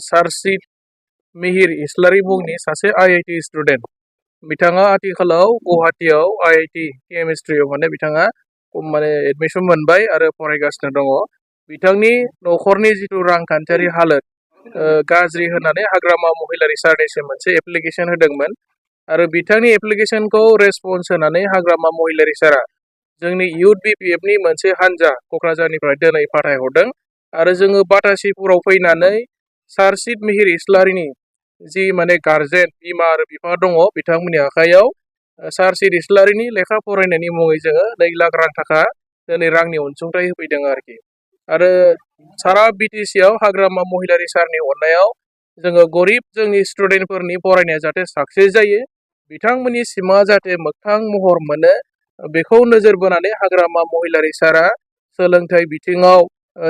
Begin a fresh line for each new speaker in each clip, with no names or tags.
सारसिद मिहिर इस्लारि मुंनि सासे IIT student बिथाङा आथिखालाव गुवाहाटीयाव IIT केमिस्ट्रियाव माने बिथाङा माने एडमिशन मोनबाय आरो फरायगासिनो दङ बिथांनि नखरनि जिथु रांखान्थियारि हालोद गाज्रि होननानै हाग्रामा महिलारि सारनिसिम मोनसे एप्लिकेशन होदोंमोन आरो बिथांनि एप्लिकेशनखौ रेसपन्स होनानै हाग्रामा महिलारि सारा जोंनि इउथ BPF नि मोनसे हानजा क'क्राझारनिफ्राय दिनै फाथायहरदों आरो जोङो बाटासिपुराव फैनानै सारसिद मिहिर इस्लारिनि जि माने गार्जेन बिमा आरो बिफा दङ बिथांमोननि आखायाव सारसिद इस्लारिनि लेखा फरायनायनि मुङै जोङो 2 लाख रां थाखा दिनै रांनि अनसुंथाइ होफैदों आरोखि आरो सारा BTC आव हाग्रामा महिलारि सारनि अननायाव जोङो गरिब जोंनि स्टुडेन्टफोरनि फरायनाया जाहाथे साक्सेस जायो बिथांमोननि सिमा जाहाथे मोगथां महर मोनो बेखौ नोजोर बोनानै हाग्रामा महिलारि सारा सोलोंथाइ बिथिङाव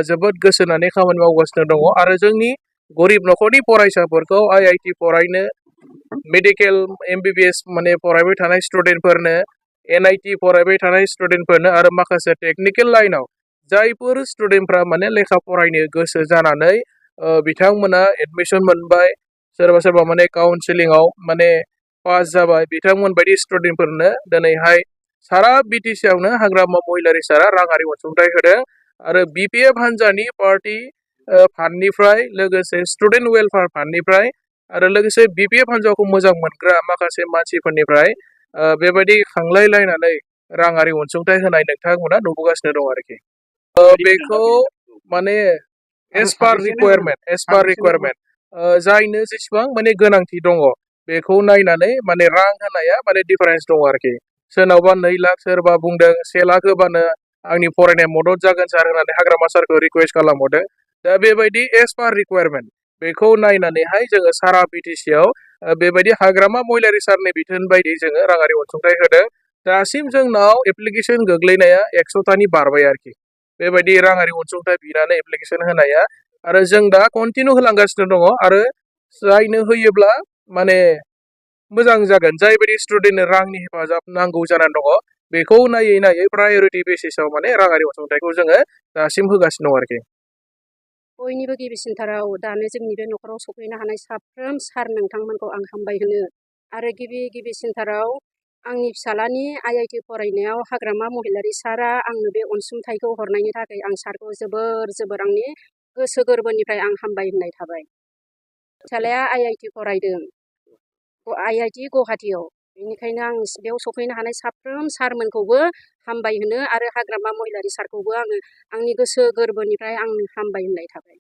जोबोद गोसो होनानै खामानि मावगासिनो दङ आरो जोंनि गरिब नखरनि फरायसाफोरखौ IIT फरायनो मेडिकेल MBBS माने फरायबाय थानाय स्टुडेन्टफोरनो NIT फरायबाय थानाय स्टुडेन्टफोरनो आरो माखासे टेक्निकेल लाइनाव जायफोर स्टुडेन्टफ्रा माने लेखा फरायनो गोसो जानानै बिथांमोना एडमिशन मोनबाय सोरबा सोरबा माने काउन्सिलिंआव माने पास जाबाय बिथांमोन बायदि स्टुडेन्टफोरनो दिनैहाय सारा BTC आवनो हाग्रामा महिलारि सारा राङारि अनसुंथाइ होदों आरो BPF हानजानि पार्टी फान्डनिफ्राय लोगोसे स्टुडेन्ट वेलफेयार फान्डनिफ्राय आरो लोगोसे BPF हानजाखौ मोजां मोनग्रा माखासे मानसिफोरनिफ्राय बेबायदि खांलायलायनानै राङारि अनसुंथाइ होनाय नोंथांमोना नुबोगासिनो दं आरोखि बेखौ माने एस पार रिक्वायरमेन्ट जायनो जेसेबां माने गोनांथि दङ बेखौ नायनानै माने रां होनाया माने डिफारेन्स दङ आरोखि सोरनावबा 2 लाख सोरबा बुंदों 1 लाख होबानो आंनि फरायनाय मदद जागोन सार होननानै हाग्रामा सारखौ रिक्वेस्ट खालामहरदों दा बेबायदि एस पार रिक्वायरमेन्ट बेखौ नायनानैहाय जोङो सारा BTC आव बेबायदि हाग्रामा महिलारि सारनि बिथोन बायदि जोङो राङारि अनसुंथाइ होदों दासिम जोंनाव एप्लिकेशन गोग्लैनाया 100तानि बारबाय आरोखि बेबायदि राङारि अनसुंथाइ बिनानै एप्लिकेशन होनाया आरो जों दा कन्टिनिउ होलांगासिनो दङ आरो जायनो होयोब्ला माने मोजां जागोन जायबायदि स्टुडेन्टनो रांनि हेफाजाब नांगौ जानानै दङ बेखौ नायै प्रायोरिटी बेसिसआव माने राङारि अनसुंथाइखौ जोङो दासिम होगासिनो दं आरोखि
बयनिबो गिबिसिनथाराव दानो जोंनि बे नखराव सफैनो हानाय साफ्रोम सार नोंथांमोनखौ आं हामबाय होनो आरो गिबिसिनथाराव आंनि फिसालानि IIT फरायनायाव हाग्रामा महिलारि सारा आंनो बे अनसुंथाइखौ हरनायनि थाखाय आं सारखौ जोबोर आंनि गोसो गोरबोनिफ्राय आं हामबाय होननाय थाबाय फिसालाया IIT फरायदों IIT गुवाहाटीयाव बेनिखायनो आं बेयाव सफैनो हानाय साफ्रोम सारमोनखौबो हामबाय होनो आरो हाग्रामा महिलारि सारखौबो आङो आंनि गोसो गोरबोनिफ्राय आं हामबाय होननाय थाबाय।